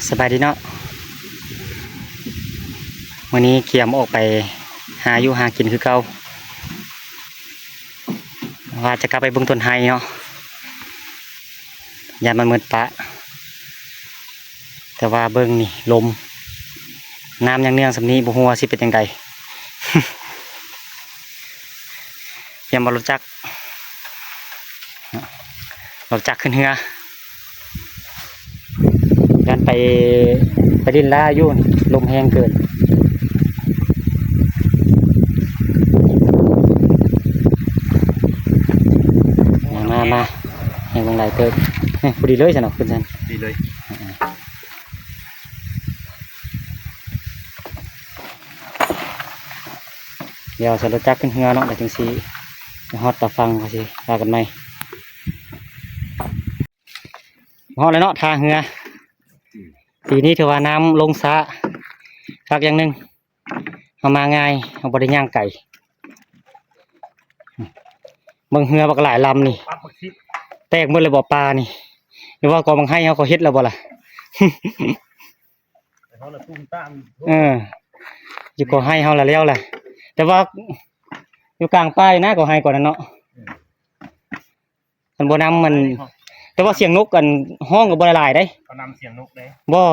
ສະບາຍດີເນາະ, ມື້ນີ້ກຽມອອກໄປຫາຢູ່ຫາກິນຄືເກົ່າ, ວ່າຈະກັບໄປເບິ່ງຕົ້ນໄຮເນາະ, ຢ້ານມັນມືດປະ. ແຕ່ວ່າເບິ່ງນີ້ ລົມ ນ້ຳຍັງເໜືອງສ່ຳນີ້ ບໍ່ຮູ້ວ່າຊິເປັນຈັ່ງໃດ. ກຽມເອົາລົດຈັກ ລົດຈັກຂຶ້ນເຮືອ. ຢ້ານໄປ ໄປຫຼິ້ນລາຢູ່ ລົມແຮງເກີນ. ມາ ມາ ມາ ແຮງລົມຫຼາຍເຕີບ. ເອີ ພໍດີເລີຍຊັ້ນເນາະ ຂຶ້ນຊັ້ນ ດີເລີຍ. ດຽວໃສ່ລົດຈັກຂຶ້ນເຮືອເນາະ ແລ້ວຈຶ່ງຊິໄປຮອດຕາຝັ່ງ ຄ່ອຍຊິວ່າກັນໃໝ່. ຮອດແລ້ວເນາະ ທ່າເຮືອ. ປີນີ້ຖືວ່ານ້ຳລົງຊ້າຄັກຢ່າງໜຶ່ງ, ເຮົາມາງ່າຍ ເຮົາບໍ່ໄດ້ຍ່າງໄກ. ເບິ່ງເຮືອບັກຫຼາຍລຳນີ້ ແຕກໝົດແລ້ວບໍ່ ປານີ້? ຫຼືວ່າກອງບັກໄຮເຮົາເຂົາເຮັດແລ້ວບໍ່ລະ? ເຮົາລະຕຸ້ມຕາມ ເອີ ຢູ່ກໍໄຮ່ເຮົາລະແລ້ວລະ, ແຕ່ວ່າຢູ່ກາງປ່າຢູ່ນະ ກໍໄຮ່ກ່ອນນັ້ນເນາະ. ອືມ ຄັນບໍ່ນຳມັນ ແຕ່ວ່າສຽງນົກອັນຮ້ອງກໍບໍ່ໄດ້ຫຼາຍເດ້. ເຂົານຳສຽງນົກເດ້. ບໍ່,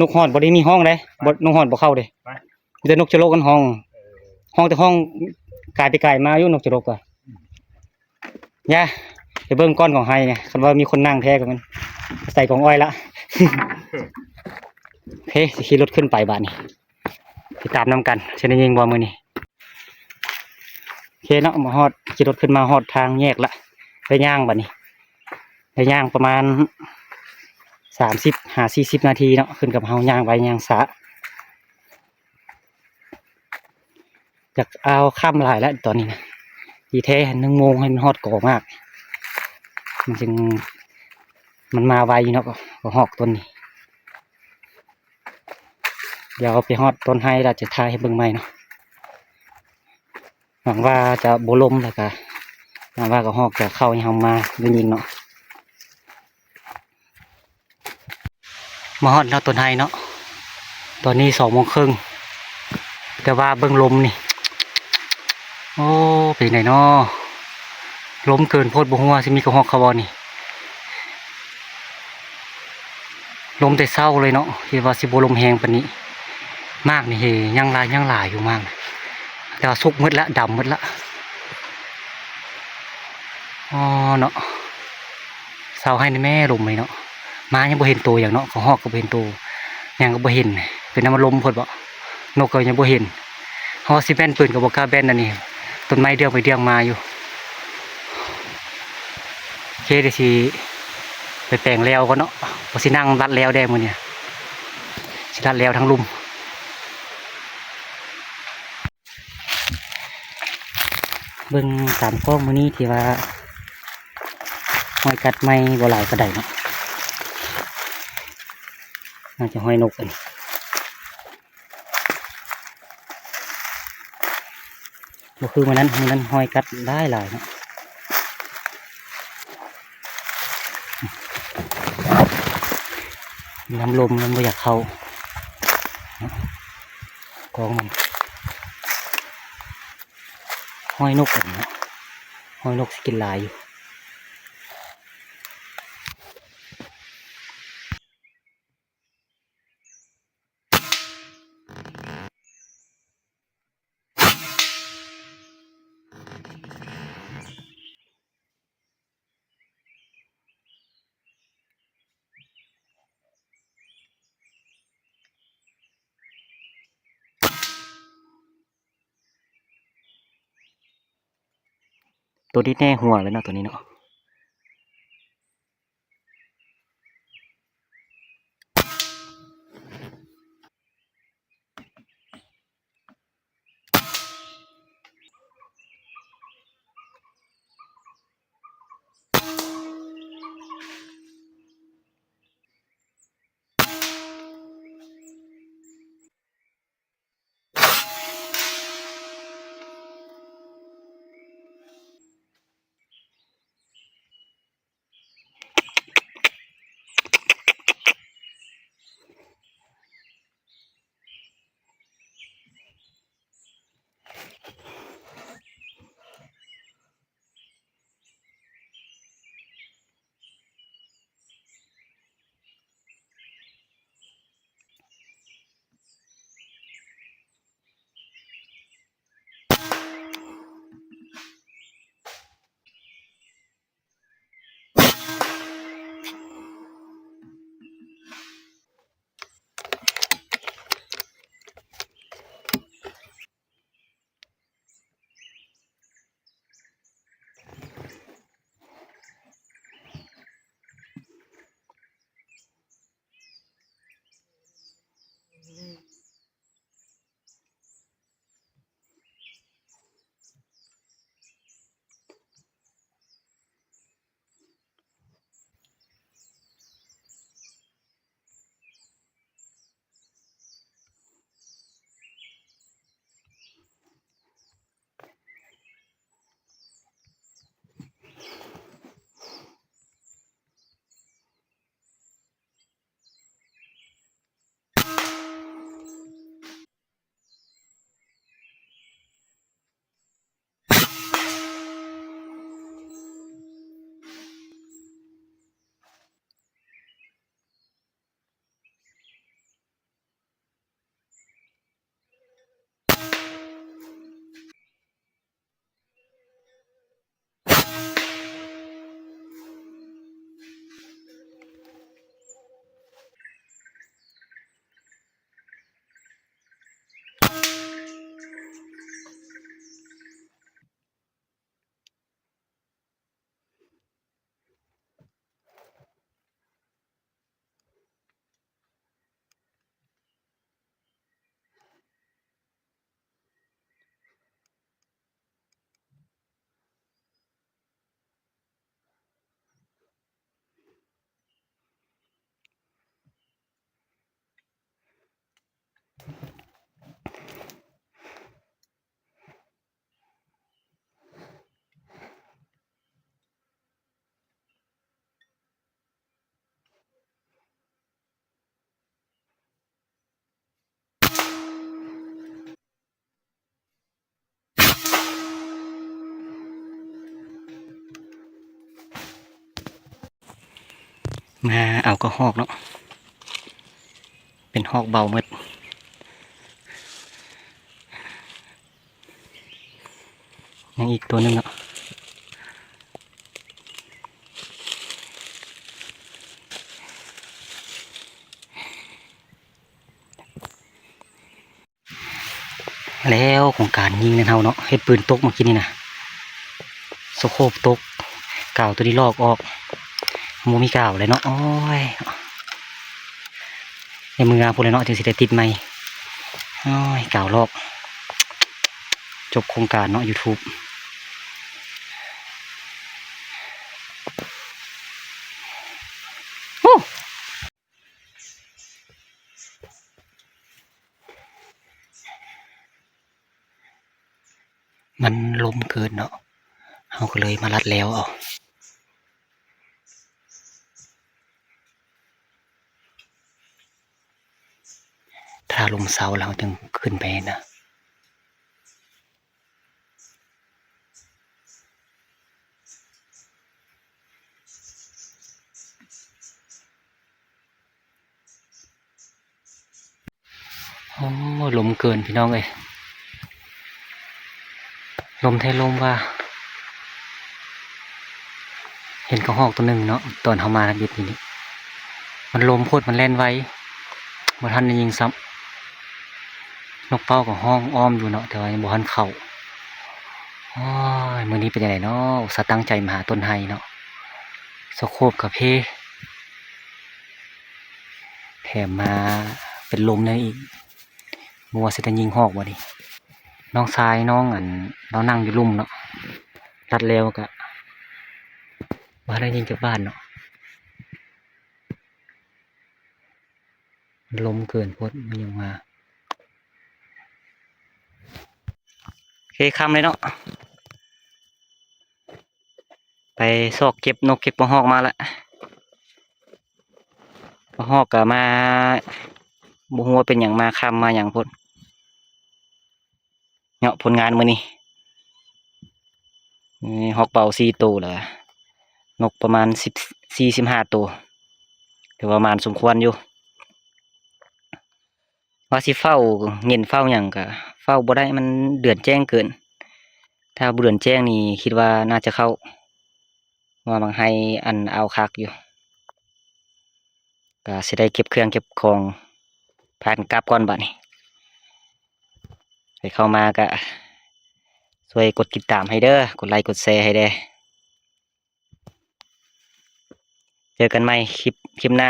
ນົກຮ້ອງບໍ່ໄດ້ມີຮ້ອງເດ້. ບໍ່, ນົກຮ້ອງບໍ່ເຂົ້າເດ້. ມີແຕ່ນົກຈະລົກມັນຮ້ອງ. ເອີ ຮ້ອງແຕ່ຮ້ອງກາຍໄປກາຍມາຢູ່ ນົກຈະລົກກະ. ອືມ ຢ່າ ໄປເບິ່ງກ້ອນຂອງໄຮ່ນະ, ຄັນວ່າມີຄົນນັ່ງແທ້ກໍແມ່ນໃສ່ກອງອ້ອຍລະ. ໂອເຄ ຊິຂີ່ລົດຂຶ້ນໄປບາດນີ້, ຕິດຕາມນຳກັນ ຊິໄດ້ຍິງບໍ່ມື້ນີ້. ໂອເຄເນາະ, ມາຮອດ ຂີ່ລົດຂຶ້ນມາຮອດທາງແຍກລະ, ໄດ້ຍ່າງບາດນີ້, ໄດ້ຍ່າງປະມານສາມສິບຫາສີ່ສິບນາທີເນາະ, ຂຶ້ນກັບເຮົາຍ່າງໄວຍ່າງຊ້າ. ຢາກເອົາຄ່ຳຫຼາຍແລ້ວຕອນນີ້ນະ, ດີແທ້ໜຶ່ງໂມງໃຫ້ມັນຮອດກໍໝາກ, ມັນຈຶ່ງ ມັນມາໄວເນາະ ກໍ ກໍຮອກຕົ້ນນີ້. ດຽວໄປຮອດຕົ້ນໄຮແລ້ວຈະຖ່າຍໃຫ້ເບິ່ງໃໝ່ເນາະ. ຫວັງວ່າຈະບໍ່ລົມ ແລ້ວກະຫວັງວ່າກໍຮອກຈະເຂົ້າໃຫ້ເຮົາມາຢູ່ນີ້ເນາະ. ມາຮອດແລ້ວຕົ້ນໄຮເນາະ, ຕອນນີ້ສອງໂມງເຄິ່ງ ແຕ່ວ່າເບິ່ງລົມນີ້ ໂອ້ ເປັນໃດເນາະ, ລົມເກີນໂພດ ບໍ່ຮູ້ວ່າຊິມີກະຮອກເຂົ້າບໍ່ນີ້. ລົມແຕ່ເຊົ້າເລີຍເນາະ, ຄິດວ່າຊິບໍ່ລົມແຮງປານນີ້. ໝາກນີ້ເຫ ຍັງຫຼາຍ ຍັງຫຼາຍຢູ່ໝາກ, ແຕ່ວ່າສຸກໝົດລະ ດຳໝົດລະ. ອໍ ເນາະ ເຊົາໃຫ້ແນ່ແມ່ ລົມນີ້ເນາະ, ມາຍັງບໍ່ເຫັນໂຕຫຍັງເນາະ, ກະຮອກກໍບໍ່ເຫັນໂຕ ຫຍັງກໍບໍ່ເຫັນ, ເປັນນຳມັນລົມໂພດບໍ? ນົກກໍຍັງບໍ່ເຫັນ. ເຮົາວ່າຊິແບນປືນກໍບໍ່ກ້າແບນອັນນີ້, ຕົ້ນໄມ້ເດືອງໄປເດືອງມາຢູ່. ໂອເຄ ດຽວຊິໄປແປງແລ້ວກ່ອນເນາະ, ວ່າຊິນັ່ງລັດແລ້ວແດ່ມື້ນີ້, ຊິລັດແລ້ວທັງລຸ່ມ. ເບິ່ງຕາມກ້ອງມື້ນີ້ທີ່ວ່າຮອຍກັດໄມ້ບໍ່ຫຼາຍປານໃດເນາະ, ໜ້າຈະຮອຍນົກອັນນີ້. ບໍ່ຄືມື້ນັ້ນ, ມື້ນັ້ນຮອຍກັດຫຼາຍໆເນາະ. ນ້ຳລົມມັນບໍ່ຢາກເຂົ້າເນາະ, ກອງມັນ ຮອຍນົກອັນນີ້ເນາະ, ຮອຍນົກຊິກິນຫຼາຍຢູ່. ໂຕນີ້ແນ່ຫົວເລີຍເນາະ ໂຕນີ້ເນາະ. ໂ ມາເອົາກະຮອກເນາະ ເປັນຮອກເບົາໝົດ. ຍັງອີກຕົວໜຶ່ງເນາະ. ແລ້ວໂຄງການຍິງນັ້ນເຮົາເນາະ ເຮັດປືນຕົກເມື່ອກີ້ນີ້ນະ ສະໂຄບຕົກ ກາວໂຕນີ້ລອກອອກ ບໍ່ມີກາວແລ້ວເນາະ. ໂອ້ຍ ໃນເມືອພຸ້ນແຫຼະເນາະ ຈຶ່ງຊິໄດ້ຕິດໃໝ່. ໂອ້ຍ ກາວລອກ ຈົບໂຄງການເນາະ ຢູທູບ. ໂອ້ ມັນລົມເກີນເນາະ ເຮົາກໍເລີຍມາລັດແລ້ວເອົາ. ຖ້າລົມເຊົາແລ້ວເຮົາຈຶ່ງຂຶ້ນໄປນະ. ໂອ້ ລົມເກີນພີ່ນ້ອງເອີຍ ລົມແທ້ລົມວ່າ. ເຫັນກະຮອກໂຕໜຶ່ງເນາະ ຕອນເຮົາມາທຳອິດນີ້ ມັນລົມໂພດ ມັນແລ່ນໄວ ບໍ່ທັນໄດ້ຍິງຊ້ຳ. ນົກເປົ້າກໍຮ້ອງອ້ອມຢູ່ເນາະ ແຕ່ວ່າຍັງບໍ່ທັນເຂົ້າ. ໂອ້ຍ ມື້ນີ້ເປັນຈັ່ງໃດເນາະ ອຸດສ່າຕັ້ງໃຈມາຫາຕົ້ນໄຮເນາະ ສະໂຄບກະເພ ແຖມມາເປັນລົມແນວນີ້ອີກ. ບໍ່ວ່າຊິໄດ້ຍິງຮອກບໍ່ນີ້. ນ້ອງຊາຍນ້ອງ ອັນ ລາວນັ່ງຢູ່ລຸ່ມເນາະ ລັດແລ້ວກະບໍ່ໄດ້ຍິງຈັກບາດເນາະ. ມັນລົມເກີນໂພດ ມັນຍັງມາ. ໂອເຄ ຄ່ຳເລີຍເນາະ ໄປຊອກເກັບນົກເກັບກະຮອກມາລະ. ກະຮອກກະມາ ບໍ່ຮູ້ວ່າເປັນຫຍັງມາຄ່ຳມາຫຍັງໂພດ. ເນາະ ຜົນງານມື້ນີ້ ຮອກເປົ້າສີ່ໂຕ ແລ້ວກໍນົກປະມານສິບ ສີ່ ສິບຫ້າໂຕ ຖືວ່າໝານສົມຄວນຢູ່. ວ່າຊິເຝົ້າເຫງັນເຝົ້າຫຍັງກະເຝົ້າບໍ່ໄດ້ ມັນເດືອນແຈ້ງເກີນ. ຖ້າບໍ່ເດືອນແຈ້ງນີ້ຄິດວ່າໜ້າຈະເຂົ້າ ວ່າບາງໄຮ່ອັນເອົາຄັກຢູ່. ກະຊິໄດ້ເກັບເຄື່ອງເກັບຂອງ ພາກັນກັບກ່ອນບາດນີ້. ໃຜເຂົ້າມາກະຊ່ວຍກົດຕິດຕາມໃຫ້ເດີ ກົດໄລກົດແຊໃຫ້ແດ່. ເຈີກັນໃໝ່ຄລິບ ຄລິບໜ້າ.